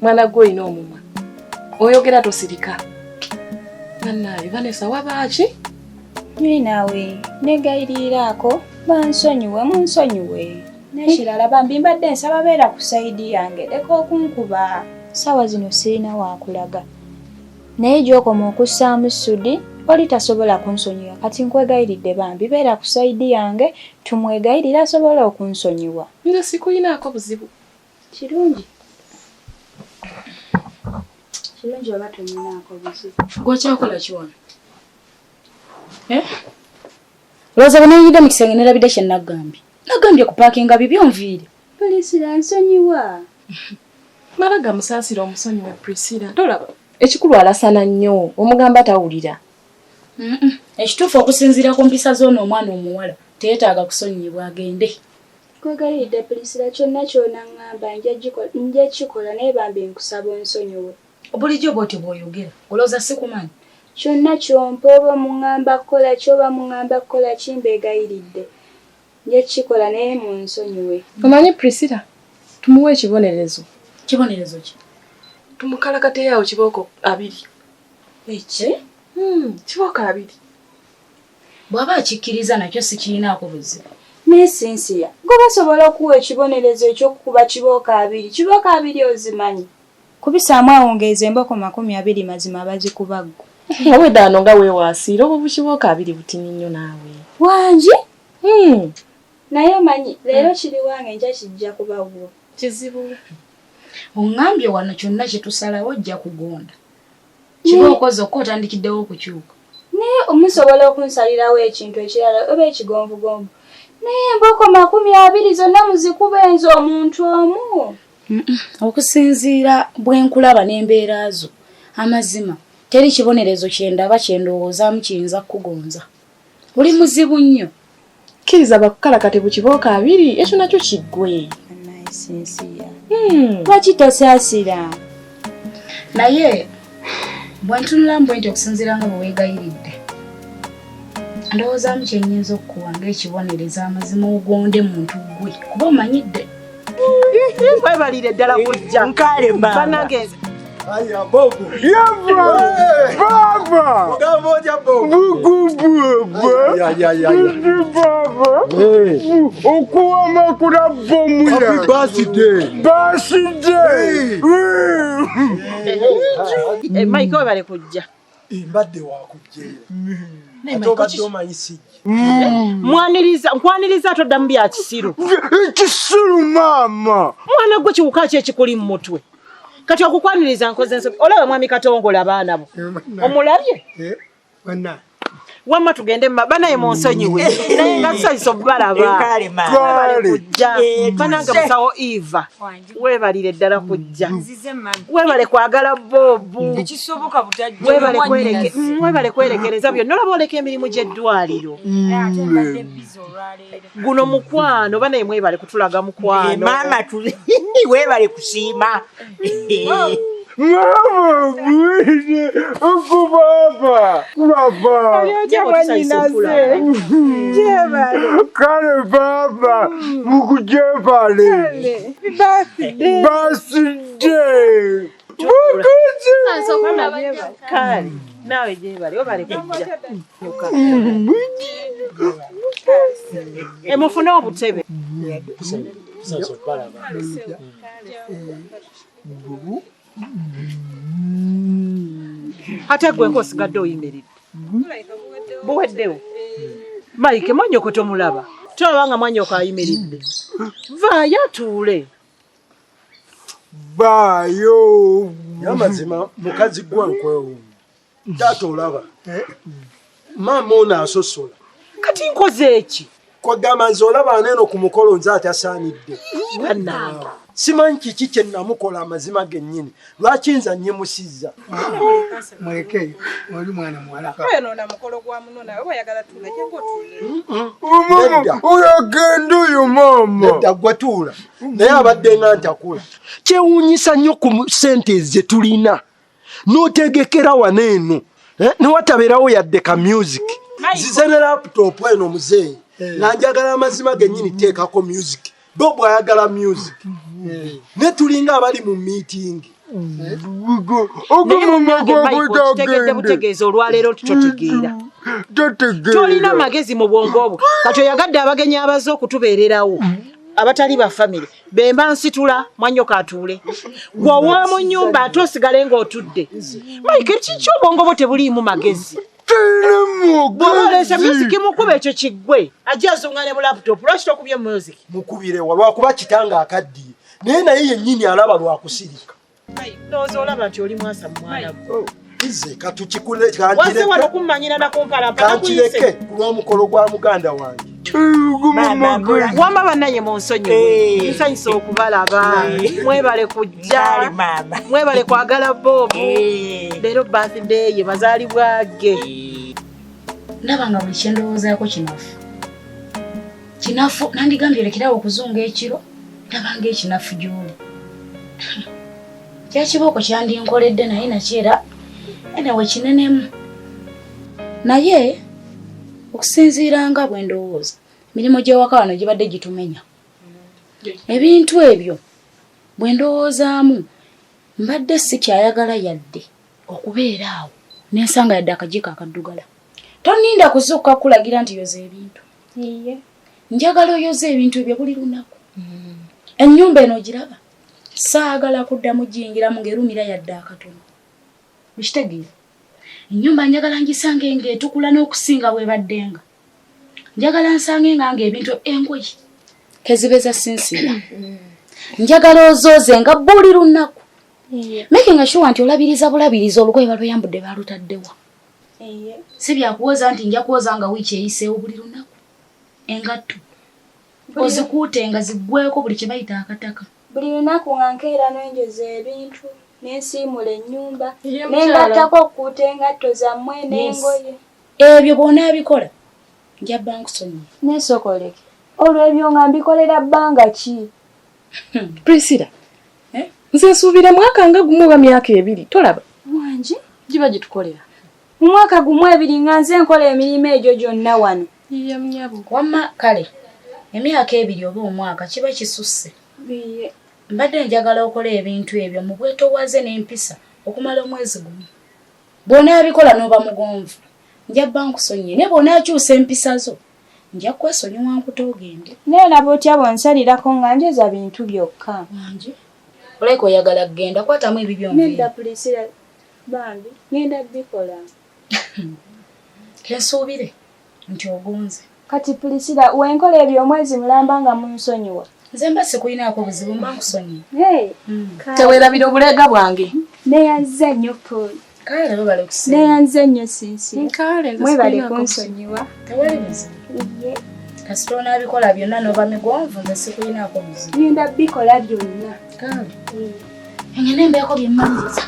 Mwana gwe olina omumwa. Oyogera tosirika. Bannaaye Vanessa wabaaki? Naye naawe negayiriraako bansonyiwe munsonyiwe. N'ekirala bambi mbadde nsaba beera ku sayidi yange leka okunkuba. Ssaawa zino sirina waakulaga naye gy'okoma okussaamu Sudi oli tasobola kunsonyiwa kati nkwegayiridde bambi beera ku sayidi yange tumwegayirire asobole okunsonyiwa. Nze sikuyinaako buzibu. Kirungi. Kirungi oba tonyinaako buzibu. Gwe okyakola ki wano? Eh? Olowooza bwe nayingidde mu kisenge nerabidde kye naggambye? Nagambye kupaakinga bibyo nviire. Priscilla nsonyiwa. Mala gamusaasira omusonyiwe Priscilla. Tolaba ekikulu alasana nnyo omugamba tawulira. Ekituufu okusinziira ku mpisa z'ono omwana omuwala teyetaaga kusonyiyibwa agende. Nkwegayiridde Priscilla kyonna ky'onaŋŋamba nja kukikola naye bambi nkusaba onsonyiwe. Bulijjo bw'otyo bw'oyogera olowooza sikumanyi? Kyonna ky'ompa oba muŋŋamba kukola ki oba muŋŋamba kukola ki mbeegayiridde nja kukikola naye munsonyiwe. Omanyi Priscilla tumuwe ekibonerezo. Kibonerezo ki? Tumukalakateyo awo kibooko abiri. Eki? Kibooko abiri. Bw'aba akikkiriza nakyo sikirinaako buzibu. Naye Cynthia, gwe basobola okuwa ekibonerezo eky'okukuba kibooko abiri? Kibooko abiri ozimanyi? Kubisaamu awo ng'ezo emboko 20 mazima bazikuba ggwe. Obwedda wano nga weewaasiira obwo bukibooko abiri butini nnyo naawe. Wangi? Naye omanyi leero kiri wange enkya kijja kuba wuwo. Kizibu. Oŋŋambye wano kyonna kye tusalawo ojja kugonda. Kibooko zokka otandikiddewo okukyuka. Naye musobola okunsalirawo ekintu ekirala oba ekigonvugonvu. Naye emboko 20 zonna muzikube nze omuntu omu. Okusinziira bwe nkulaba n'embeera zo, amazima teri kibonerezo kye ndaba kye ndowoozaamu kiyinza kukugonza. Oli muzibu nnyo. Kkiriza bakukalakate bu kibooko abiri ekyo nakyo kiggwe. Lwaki tosaasira? Naye bwe ntunula mbwe nti okusinziira nga bwe weegayiridde ndowoozaamu kye nnyinza okukuwa ng'ekibonerezo amazima ogonde muntu ggwe kuba omanyidde. Webalire ddala kujja. Nkale mama. Bannange nze. Aya Bobu. Yava! Baba! Ogamba otya Bobu? Bugu baba. Ya ya ya. Baba. Okuwa amakula bomu ya. Happy birthday. Birthday. Hey. Mike webale kujja. Mbadde wakujja era. Ate obadde omanyi sijja. Mwaniriza, nkwaniriza toddamu bya kisiru. Ekisiru maama. Mwana gwe kiwuka ki ekikuli mu mutwe? Kati okukwaniriza nkoze ensobi. Olaba mwami Katongole abaana bo. Omulabye? Wamma tugende banaye munsonyiwe. Naye nga tusanyuse okubalaba. Webale kujja. Banange musawo Eva. Webalire ddala kujja. Webale kwagala Bobu. Ekisoboka butajja. Webale kwerekereza byonna olaba oleka emirimu gy'eddwaliro. Guno mukwano banaye mwebale kutulaga mukwano. Maama webale kusiima. Mama bwine ukubaba baba. Kale baba mukujebale. Birthday. Bukuzi. Kale naawe gyebale webale kujja. Mufune obutebe. Ate gwe ng'osigadde oyimiridde. Buweddewo. Mike mwannyoko tomulaba. Tolaba nga mwannyoko ayimiridde. Vaayo atuule. Vaayo. Amazima mukazi gwe nkwewuunya. Taata olaba. Maama ono asosola. Kati nkoze eki? Kwegamba nze olaba aneeno ku mukolo nze atasaanidde. Bannange. Simanyi kiki kye namukola amazima gennyini. Lwaki nze annyimusizza? Muleke oli mwana muwala. Oyonoona mukolo gwa muno nawe bw'oyagala tuula jangu otuule. Mama oyagenda oyo maama. Nedda gwe tuula. Naye abadde nga ntakula. Kyewuunyisa nnyo ku ssente ze tulina. N'otegekera wano eno. Ne watabeerawo yadde ka music. Nzize ne laptop eno muzeeyi. Nga njagala amazima gennyini teekako music. Bobu ayagala music. Ne tulinga abali mu meeting. Naye munnange Michael okitegedde butegeeza olwaleero nti totegeera. Tolina magezi mu bwongo obwo. Kati oyagadde abagenyi abazze okutubeererawo abatali ba famire bemba nsitula mwannyoko atuule. Gwe ow'omu nnyumba ate osigale ng'otudde. Michael kiki obwongo bwo tebuliimu magezi? Bw'oba oleese music mukuba ekyo kiggwe. Ajja azunga ne bu laptop. Lwaki tokubye music? Mukubire wa lwakuba kitange akaddiye naye naye yennyini alaba lwakusirika. Ndowooza olaba nti oli mwasa mu mwana gwe. Ize katukikule Wazze wano kummanyira na kumpalampa kankireke nakuyise. ku lw'omukolo gwa muganda wange. Wamma bannaye munsonyiwe. Nsanyuse okubalaba. Mwebale kujja. Mwebale kwagala Bob. Leero birthday ye mazaalibwa ge. Ndaba nga buli kyendowoozaako kinafu kinafu, nandigambye olekerawo okuzunga ekiro, ndaba nga ekinafu gy'oli. Kyakibooko kyandinkoledde naye nakyo era anyway kinenemu. Naye okusinziira nga bwe ndowooza, emirimu gy'ewaka wano gibadde gitumenya. Ebintu ebyo bwe ndowoozaamu mbadde sikyayagala yadde okubeera awo nensanga yadde akajiiko akaddugala. Toninda kuzuukuka kukulagira nti yoza ebintu. Njagala oyoze ebintu ebyo buli lunaku. Ennyumba eno ogiraba? Saagala kuddamu giyingiramu ng'erumira yadde akatono. Okitegeera? Ennyumba njagala ngisange ng'etukula n'okusinga bw'ebaddenga. Njagala nsange nga ng'ebintu engoye kezibe za sinsiira. Njagala ozooze nga buli lunaku. Making sure nti olabiriza bulabiriza olugoye balweyambudde balutaddewa. Si byakuwoza nti nja kwoza nga wiiki eyiseewo buli lunaku. Engatto ozikuute nga ziggweeko buli kye bayita akataka. Buli lunaku nga nkeera n'enjoza ebintu n'ensiimula ennyumba nengattako okukuuta engatto zammwe n'engoye. Ebyo bw'onaabikola nja bba nkusonyiye. Neesokoleke olwo ebyo nga mbikolera bbanga ki? Priscilla, nze nsuubira mwaka nga gumu oba myaka ebiri, tolaba? Wangi? Giba gitukolera. Mu mwaka gumu ebiri nga nze nkola emirimu egyo gyonna wano. Iye mnyabo. Wamma kale emyaka ebiri oba omwaka kiba kisusse. Mbadde njagala okola ebintu ebyo mu bwetoowaze n'empisa okumala omwezi gumu. Bw'onaabikola n'oba mugonvu nja bba nkusonyiye, naye bw'onaakyusa empisa zo nja kwesonyiwa nkute ogende. Naye olaba otya bw'onsalirako nga njoza bintu byokka? Wangi? Olabika oyagala kugenda, kwatamu ebibyo nveeyo. Nedda Priscilla bambi ngenda bikola. Kensuubire nti ogonze. Kati Priscilla wenkola ebyo omwezi mulamba nga munsonyiwa? Nze mba sikulinaako buzibu mba nkusonyiye. Teweerabira obuleega bwange. Neyanziza nnyo Paul. Kale webale kusiima. Neyanziza nnyo Cynthia. Kale nze Mwebale sikulinako kunsonyiwa. Tewali buzibu. Kasita onaabikola byonna n'oba migonvu nze sikulinaako buzibu. Ngenda bikola byonna. Kale. Ngende mbeeko bye mmaliriza.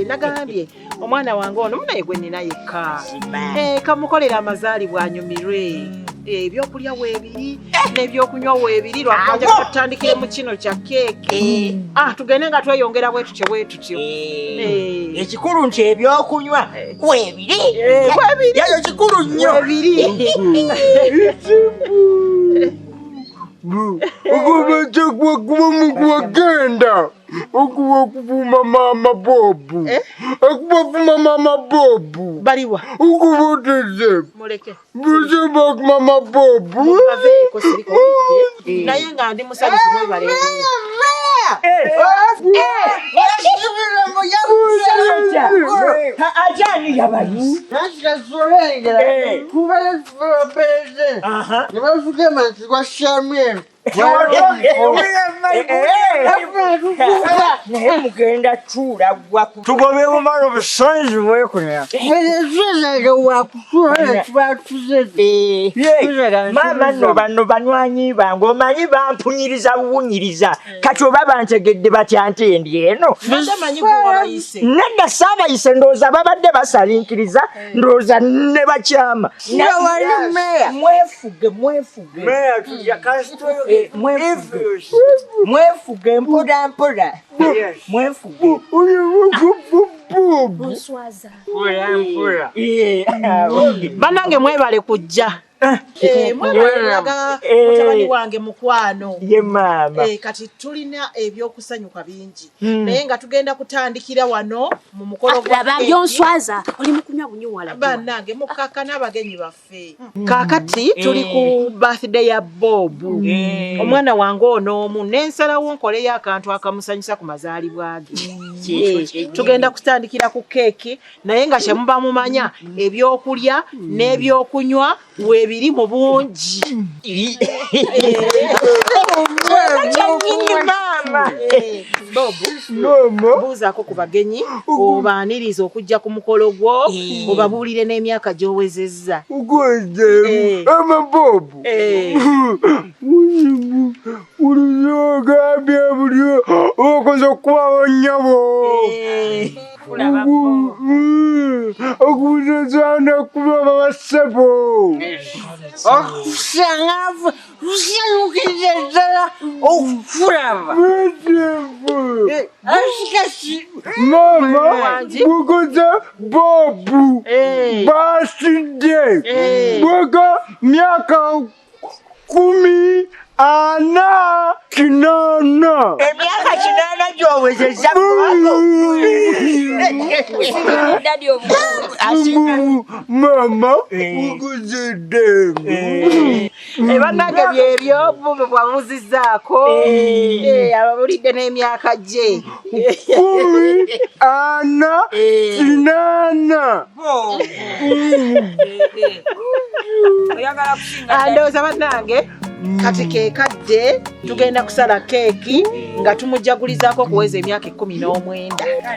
Nagambye omwana wange ono munaye gwe nnina yekka. Kamukolera amazaalibwa anyumirwe. Ebyokulya weebiri n'ebyokunywa weebiri lwakuba njagala tutandikire mu kino kya keeki. Tugende nga tweyongera bwe tutyo bwe tutyo. Ekikulu nti ebyokunywa weebiri. Weebiri. Yayo kikulu nnyo. Weebiri. Wagenda okuba okuvuma maama Bobu. Okubavuma maama Bobu. Baliwa. Okuboteze. Muleke. Buzimba mama Bobu. Baveeko sirika owulidde. Naye nga ndi musanyufu mwebale. Ajani yabayise. Naye mugenda tuula gwa Tugobe bumala obusanzi bwekunira. Maama nno bano banywanyi bange omanyi bampunyiriza buwunyiriza kati oba bantegedde batya nti endi eno. Nedda saabayise ndowooza babadde basalinkiriza ndowooza ne bakyama. Mwefuge mwefuge. Mwefuge mpola mpola. Mwefuge. Bannange mwebale kujja. Mwebalaga mutabani wange mukwano. Ye maama. Kati tulina ebyokusanyuka bingi. Naye nga tugenda kutandikira wano mu mukolo gwa byonswaza oli mukunywa bunywa wala. Bannange mukakkana abagenyi baffe. Kaakati tuli ku birthday ya Bob. Omwana wange ono omu nensalawo nkoleyo akantu akamusanyusa ku mazaalibwa ge. Tugenda kutandikira ku keeki naye nga kyemuba mumanya ebyokulya n'ebyokunywa weebiri mu bungi. Bob, buuzaako ku bagenyi obaanirize okujja ku mukolo gwo obabuulire n'emyaka gy'owezezza. Ama Bob. Ulizogambye buli okoze okubawo nnyabo. Okubuuzaana kuba bassebo. Okusangaavu tusanyukidde ddala okukulaba. Maama bukoze Bob basidde bweka myaka 18. Emyaka 8 gy'owezezza. Maama bukoze ddembe. Bannange byebyo bube bwabuzizzaako ababulidde n'emyaka gye 48. Ndowooza bannange kati ke kadde tugenda kusala keeki nga tumujagulizaako okuweza emyaka 19.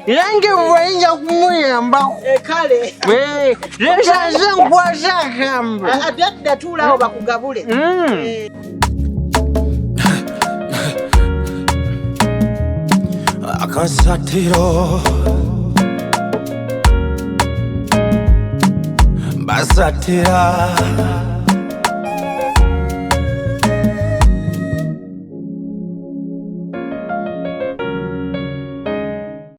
Nange bwayinza kumuyambako. Kale. Lesaze nkwasa akambe. Adda tuulawo bakugabule. Akasatiro basatira.